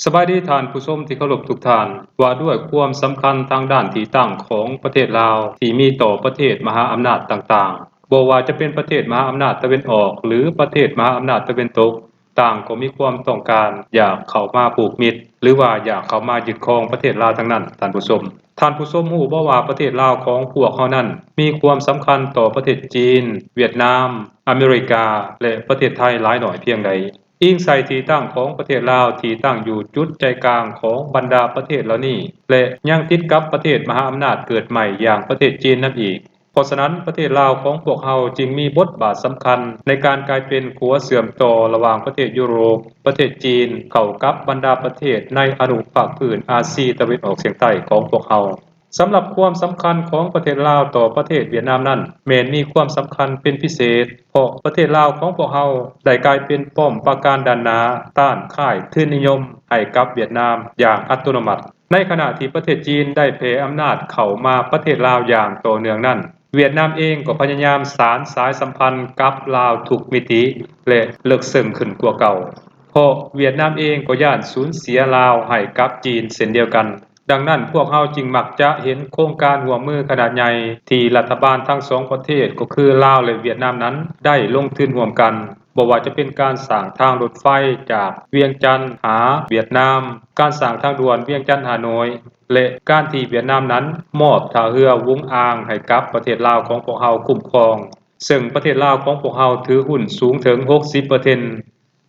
ສະບາຍດີທ່ານຜູ້ຊົມທີ່ເຄົາລົບທຸກທ່ານ. ວ່າດ້ວຍຄວາມສຳຄັນທາງດ້ານທີ່ຕັ້ງຂອງປະເທດລາວທີ່ມີຕໍ່ປະເທດມະຫາອຳນາດຕ່າງໆ, ບໍ່ວ່າຈະເປັນປະເທດມະຫາອຳນາດຕາເວັນອອກ ຫຼື ປະເທດມະຫາອຳນາດຕາເວັນຕົກ, ຕ່າງກໍມີຄວາມຕ້ອງການຢາກເຂົ້າມາຜູກມິດ ຫຼືວ່າຢາກເຂົ້າມາຍຶດຄອງປະເທດລາວທັງນັ້ນ, ທ່ານຜູ້ຊົມ. ທ່ານຜູ້ຊົມຮູ້ບໍ່ວ່າປະເທດລາວຂອງພວກເຮົານັ້ນມີຄວາມສຳຄັນຕໍ່ປະເທດຈີນ, ຫວຽດນາມ, ອາເມລິກາ ແລະ ປະເທດໄທຫຼາຍໜ້ອຍພຽງໃດ? ອີງໃສ່ທີ່ຕັ້ງຂອງປະເທດລາວທີ່ຕັ້ງຢູ່ຈຸດໃຈກາງຂອງບັນດາປະເທດເຫຼົ່ານີ້ ແລະ ຍັງຕິດກັບປະເທດມະຫາອຳນາດເກີດໃໝ່ຢ່າງປະເທດຈີນນຳອີກ. ເພາະສະນັ້ນ, ປະເທດລາວຂອງພວກເຮົາຈຶ່ງມີບົດບາດສຳຄັນໃນການກາຍເປັນຂົວເຊື່ອມຕໍ່ລະຫວ່າງປະເທດຢູໂຣບ, ປະເທດຈີນ ເຂົ້າກັບບັນດາປະເທດໃນອະນຸພາກພື້ນອາຊີຕາເວັນອອກສຽງໃຕ້ຂອງພວກເຮົາ. ສຳລັບຄວາມສຳຄັນຂອງປະເທດລາວຕໍ່ປະເທດຫວຽດນາມນັ້ນ ແມ່ນມີຄວາມສຳຄັນເປັນພິເສດ, ເພາະປະເທດລາວຂອງພວກເຮົາໄດ້ກາຍເປັນປ້ອມປາການດ້ານໜ້າຕ້ານຄ້າຍທຶນນິຍົມໃຫ້ກັບຫວຽດນາມຢ່າງອັດຕະໂນມັດ. ໃນຂະນະທີ່ປະເທດຈີນໄດ້ແຜ່ອຳນາດເຂົ້າມາປະເທດລາວຢ່າງຕໍ່ເນື່ອງນັ້ນ, ຫວຽດນາມເອງກໍພະຍາຍາມສານສາຍສຳພັນກັບລາວທຸກມິຕິ ແລະ ເລິກເຊິ່ງຂຶ້ນກວ່າເກົ່າ, ເພາະຫວຽດນາມເອງກໍຢ້ານສູນເສຍລາວໃຫ້ກັບຈີນເຊັ່ນດຽວກັນ. ດັ່ງນັ້ນ, ພວກເຮົາຈຶ່ງມັກຈະເຫັນໂຄງການຮ່ວມມືຂະໜາດໃຫຍ່ທີ່ລັດຖະບານທັງສອງປະເທດ ກໍຄືລາວ ແລະ ຫວຽດນາມນັ້ນ ໄດ້ລົງທຶນຮ່ວມກັນ, ບໍ່ວ່າຈະເປັນການສ້າງທາງລົດໄຟຈາກວຽງຈັນຫາຫວຽດນາມ, ການສ້າງທາງດ່ວນວຽງຈັນ-ຮ່າໂນ້ຍ ແລະ ການທີ່ຫວຽດນາມນັ້ນມອບທ່າເຮືອຫວຸງອ່າງໃຫ້ກັບປະເທດລາວຂອງພວກເຮົາຄຸ້ມຄອງ, ເຊິ່ງປະເທດລາວຂອງພວກເຮົາຖືຫຸ້ນສູງເຖິງຫົກສິບເປີເຊັນ.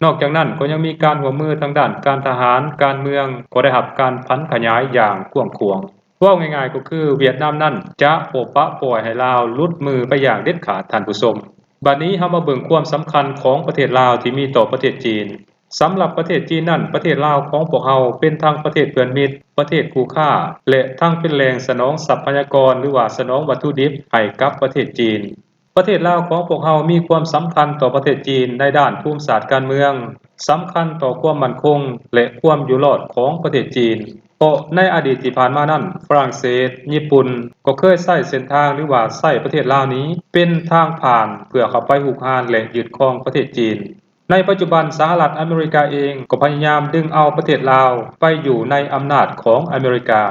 ນອກຈາກນັ້ນກໍຍັງມີການຮ່ວມມືທາງດ້ານການທະຫານ, ການເມືອງກໍໄດ້ຮັບການຜັນຂະຫຍາຍຢ່າງກວ້າງຂວາງ. ເວົ້າງ່າຍໆກໍຄືຫວຽດນາມນັ້ນຈະບໍ່ປະປ່ອຍໃຫ້ລາວຫຼຸດມືໄປຢ່າງເດັດຂາດ, ທ່ານຜູ້ຊົມ. ບັດນີ້ເຮົາມາເບິ່ງຄວາມສຳຄັນຂອງປະເທດລາວທີ່ມີຕໍ່ປະເທດຈີນ. ສຳລັບປະເທດຈີນນັ້ນ, ປະເທດລາວຂອງພວກເຮົາເປັນທັງປະເທດເພື່ອນມິດ, ປະເທດຄູ່ຄ້າ ແລະ ທັງເປັນແຫຼ່ງສະໜອງຊັບພະຍາກອນ ຫຼືວ່າສະໜອງວັດຖຸດິບໃຫ້ກັບປະເທດຈີນ. ປະເທດລາວຂອງພວກເຮົາມີຄວາມສຳຄັນຕໍ່ປະເທດຈີນໃນດ້ານພູມສາດການເມືອງ, ສຳຄັນຕໍ່ຄວາມໝັ້ນຄົງ ແລະ ຄວາມຢູ່ລອດຂອງປະເທດຈີນ, ເພາະໃນອະດີດທີ່ຜ່ານມານັ້ນ, ຝຣັ່ງເສດ, ຍີ່ປຸ່ນ ກໍເຄີຍໃຊ້ເສັ້ນທາງ ຫຼືວ່າໃຊ້ປະເທດລາວນີ້ເປັນທາງຜ່ານເພື່ອເຂົ້າໄປຮຸກຮານ ແລະ ຍຶດຄອງປະເທດຈີນ. ໃນປັດຈຸບັນ, ສະຫະລັດອາເມລິກາເອງກໍພະຍາຍາມດຶງເອົາປະເທດລາວໄປຢູ່ໃນອຳນາດຂອງອາເມລິກາ.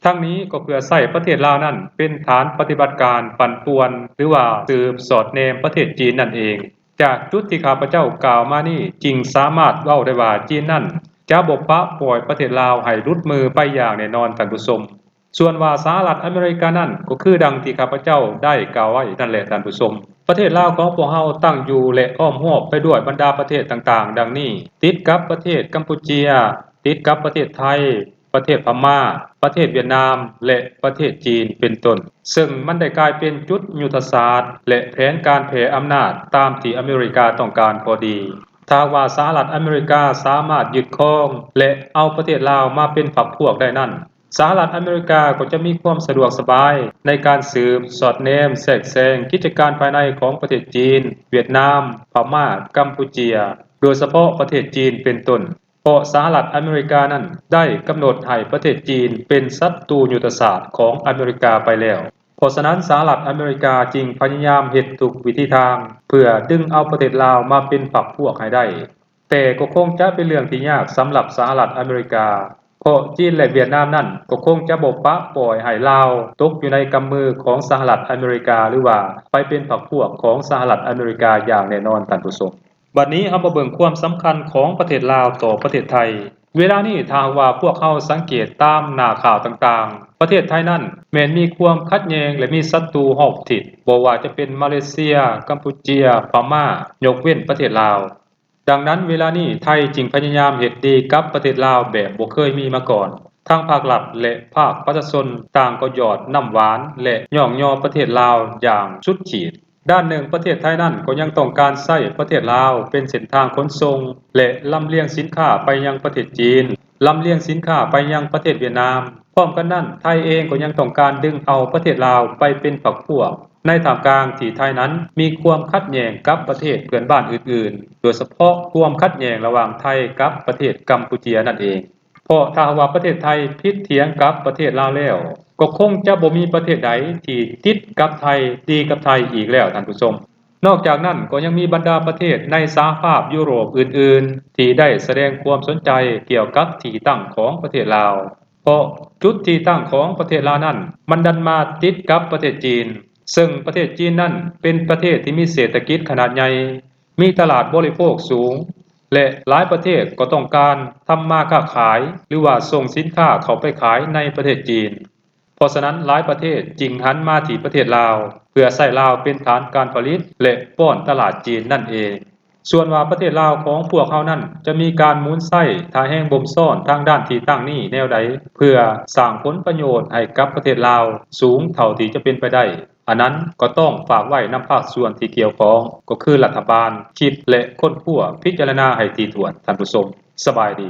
ທັງນີ້ກໍເພື່ອໃຊ້ປະເທດລາວນັ້ນເປັນຖານປະຕິບັດການປັ່ນປ່ວນ ຫຼືວ່າສືບສອດແນມປະເທດຈີນນັ້ນເອງ. ຈາກຈຸດທີ່ຂ້າພະເຈົ້າກ່າວມານີ້ ຈຶ່ງສາມາດເວົ້າໄດ້ວ່າຈີນນັ້ນຈະບໍ່ປະປ່ອຍປະເທດລາວໃຫ້ຫຼຸດມືໄປຢ່າງແນ່ນອນ, ທ່ານຜູ້ຊົມ. ສ່ວນວ່າສະຫະລັດອາເມລິການັ້ນ ກໍຄືດັ່ງທີ່ຂ້າພະເຈົ້າໄດ້ກ່າວໄວ້ນັ້ນແຫຼະ, ທ່ານຜູ້ຊົມ. ປະເທດລາວຂອງພວກເຮົາຕັ້ງຢູ່ ແລະ ອ້ອມຮອບໄປດ້ວຍບັນດາປະເທດຕ່າງໆ ດັ່ງນີ້, ຕິດກັບປະເທດກຳປູເຈຍ, ຕິດກັບປະເທດໄທ, ປະເທດພະມ້າ, ປະເທດຫວຽດນາມ ແລະ ປະເທດຈີນ ເປັນຕົ້ນ, ເຊິ່ງມັນໄດ້ກາຍເປັນຈຸດຍຸດທະສາດ ແລະ ແຜນການແຜ່ອຳນາດຕາມທີ່ອາເມລິກາຕ້ອງການພໍດີ. ຖ້າຫາກວ່າສະຫະລັດອາເມລິກາສາມາດຍຶດຄອງ ແລະ ເອົາປະເທດລາວມາເປັນພັກພວກໄດ້ນັ້ນ, ສະຫະລັດອາເມລິກາກໍຈະມີຄວາມສະດວກສະບາຍໃນການສືບສອດແນມແຊກແຊງກິດຈະການພາຍໃນຂອງປະເທດຈີນ, ຫວຽດນາມ, ພະມ້າ, ກຳປູເຈຍ, ໂດຍສະເພາະປະເທດຈີນເປັນຕົ້ນ. ເພາະສະຫະລັດອາເມລິການັ້ນໄດ້ກຳນົດໃຫ້ປະເທດຈີນເປັນສັດຕູຍຸດທະສາດຂອງອາເມລິກາໄປແລ້ວ. ເພາະສະນັ້ນ, ສະຫະລັດອາເມລິກາຈຶ່ງພະຍາຍາມເຮັດທຸກວິທີທາງເພື່ອດຶງເອົາປະເທດລາວມາເປັນພັກພວກໃຫ້ໄດ້. ແຕ່ກໍຄົງຈະເປັນເລື່ອງທີ່ຍາກສຳລັບສະຫະລັດອາເມລິກາ, ເພາະຈີນ ແລະ ຫວຽດນາມນັ້ນກໍຄົງຈະບໍ່ປະປ່ອຍໃຫ້ລາວຕົກຢູ່ໃນກຳມືຂອງສະຫະລັດອາເມລິກາ ຫຼືວ່າໄປເປັນພັກພວກຂອງສະຫະລັດອາເມລິກາຢ່າງແນ່ນອນ, ທ່ານຜູ້ຊົມ. ບັດນີ້ເຮົາມາເບິ່ງຄວາມສຳຄັນຂອງປະເທດລາວຕໍ່ປະເທດໄທ. ເວລານີ້ຖ້າຫາກວ່າພວກເຮົາສັງເກດຕາມໜ້າຂ່າວຕ່າງໆ, ປະເທດໄທນັ້ນແມ່ນມີຄວາມຂັດແຍ່ງ ແລະ ມີສັດຕູຮອບທິດ, ບໍ່ວ່າຈະເປັນມາເລເຊຍ, ກຳປູເຈຍ, ພະມ້າ, ຍົກເວັ້ນປະເທດລາວ. ດັ່ງນັ້ນ, ເວລານີ້ໄທຈຶ່ງພະຍາຍາມເຮັດດີກັບປະເທດລາວແບບບໍ່ເຄີຍມີມາກ່ອນ. ທັງພາກລັດ ແລະ ພາກປະຊາຊົນຕ່າງກໍຢອດນ້ຳຫວານ ແລະ ຍ້ອງຍໍປະເທດລາວຢ່າງສຸດຂີດ. ດ້ານໜຶ່ງ, ປະເທດໄທນັ້ນກໍຍັງຕ້ອງການໃຊ້ປະເທດລາວເປັນເສັ້ນທາງຂົນສົ່ງ ແລະ ລຳລຽງສິນຄ້າໄປຍັງປະເທດຈີນ, ລຳລຽງສິນຄ້າໄປຍັງປະເທດຫວຽດນາມ. ພ້ອມກັນນັ້ນ, ໄທເອງກໍຍັງຕ້ອງການດຶງເອົາປະເທດລາວໄປເປັນພັກພວກ ໃນທ່າມກາງທີ່ໄທນັ້ນມີຄວາມຂັດແຍ່ງກັບປະເທດເພື່ອນບ້ານອື່ນໆ, ໂດຍສະເພາະຄວາມຂັດແຍ່ງລະຫວ່າງໄທກັບປະເທດກຳປູເຈຍນັ້ນເອງ. ເພາະຖ້າຫາກວ່າປະເທດໄທຜິດຖຽງກັບປະເທດລາວແລ້ວ, ກໍຄົງຈະບໍ່ມີປະເທດໃດທີ່ຕິດກັບໄທ, ດີກັບໄທອີກແລ້ວ, ທ່ານຜູ້ຊົມ. ນອກຈາກນັ້ນກໍຍັງມີບັນດາປະເທດໃນສະຫະພາບຢູໂຣບອື່ນໆ ທີ່ໄດ້ສະແດງຄວາມສົນໃຈກ່ຽວກັບທີ່ຕັ້ງຂອງປະເທດລາວ ເພາະຈຸດທີ່ຕັ້ງຂອງປະເທດລາວນັ້ນ ມັນດັນມາຕິດກັບປະເທດຈີນ ເຊິ່ງປະເທດຈີນນັ້ນເປັນປະເທດທີ່ມີເສດຖະກິດຂະໜາດໃຫຍ່ ມີຕະຫຼາດບໍລິໂພກສູງ ແລະ ຫຼາຍປະເທດກໍຕ້ອງການທຳມາຄ້າຂາຍ ຫຼືວ່າສົ່ງສິນຄ້າເຂົ້າໄປຂາຍໃນປະເທດຈີນ. ເພາະສະນັ້ນຫຼາຍປະເທດຈຶ່ງຫັນມາທີ່ປະເທດລາວ ເພື່ອໃຊ້ລາວເປັນຖານການຜະລິດ ແລະ ປ້ອນຕະຫຼາດຈີນນັ້ນເອງ. ສ່ວນວ່າປະເທດລາວຂອງພວກເຮົານັ້ນຈະມີການໝູນໃຊ້ທ່າແຮງບົ່ມຊ້ອນທາງດ້ານທີ່ຕັ້ງນີ້ແນວໃດ ເພື່ອສ້າງຜົນປະໂຫຍດໃຫ້ກັບປະເທດລາວສູງເທົ່າທີ່ຈະເປັນໄປໄດ້ ອັນນັ້ນກໍຕ້ອງຝາກໄວ້ນຳພາກສ່ວນທີ່ກ່ຽວຂ້ອງ ກໍຄືລັດຖະບານ ຄິດ ແລະ ຄົ້ນຄວ້າພິຈາລະນາໃຫ້ຖີ່ຖ້ວນ. ທ່ານຜູ້ຊົມ ສະບາຍດີ.